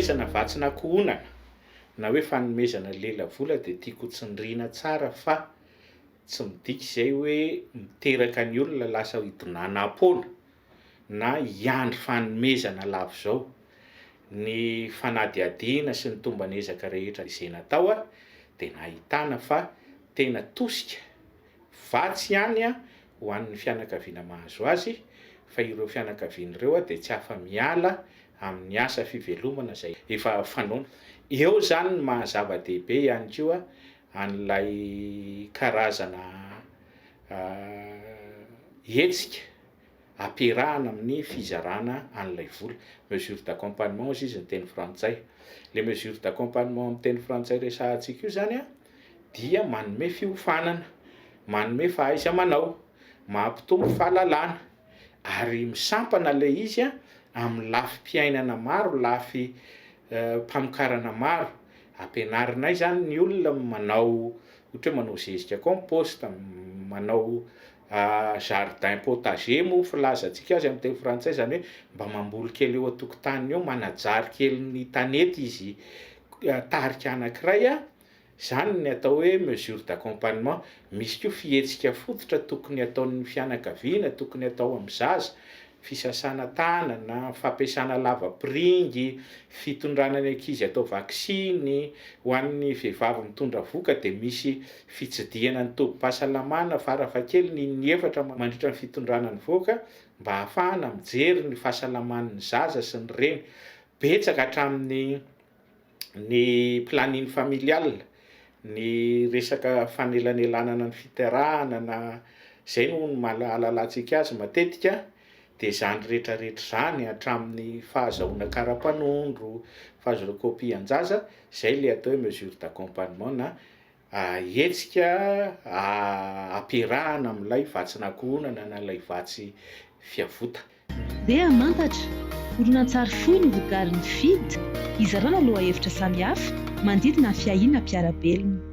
Fanomezana vatsin'ankohonana na hoe fanomezana lelavola dia tiako ho tsindriana tsara fa tsy midika izay hoe miteraka ny olona lasa hidonanam-poana na hiandry fanomezana lava izao. Ny fanadihadiana sy ny tomban'ezaka rehetra izay natao dia nahitana fa tena tosika vatsy ihany ho an'ny fianakaviana mahazo azy fa ireo fianakaviana ireo dia tsy afa-miala amin'ny asa fivelomana izay efa fanaony. Eo izany ny maha zava-dehibe ihany koa an'ilay karazana hetsika ampiarahana amin'ny fizarana an'ilay vola. Mesure d'accompagnement hozy izy ny teny frantsay. Ilay mesure d'accompagnement amin'ny teny frantsay resahantsika io izany dia manome fiofanana, manome fahaiza-manao, mampitombo fahalalana ary misampana ilay izy amin'ny lafim-piainana maro, lafy mpamokarana maro. Ampianarinay izany ny olona manao ohatra hoe manao zezika compost, manao jardin potager moa filazantsika azy amin'ny teny frantsay, izany hoe mba mamboly kely eo an-tokotaniny eo, manajary kely ny tanety izy tarika anankiray an, Izany ny atao hoe mesure d'accompagnement. Misy koa fihetsika fototra tokony ataon'ny fianakaviana, tokony atao amin'ny zaza, fisasana tanana, fampiasana lavapiringy, fitondrana ny ankizy atao vaksiny, ho an'ny vehivavy mitondra vohoka dia misy fitsidihana ny tobim-pahasalamana farafahakeliny in'efatra mandritra ny fitondrana ny vohoka mba hahafahana mijery ny fahasalaman'ny zaza sy ny reny. Betsaka hatramin'ny ny planning familial, ny resaka fanelanelanana ny fiterahana na zay no ahalalantsika azy matetika de zany retraretra zany hatramin'ny fahazahoana kara-panondro, fahazoana kopian-jaza, zay le atao hoe mesure d'accompagnement na Hetsika ampiarahana amin'ilay vatsin'ankohonana na ilay vatsy fiavota. Ndeha hamantatra! Horonantsary fohy novokarin'ny Feed, hizarana lohahevitra samihafa manodidina ny fiahiana mpiara-belona.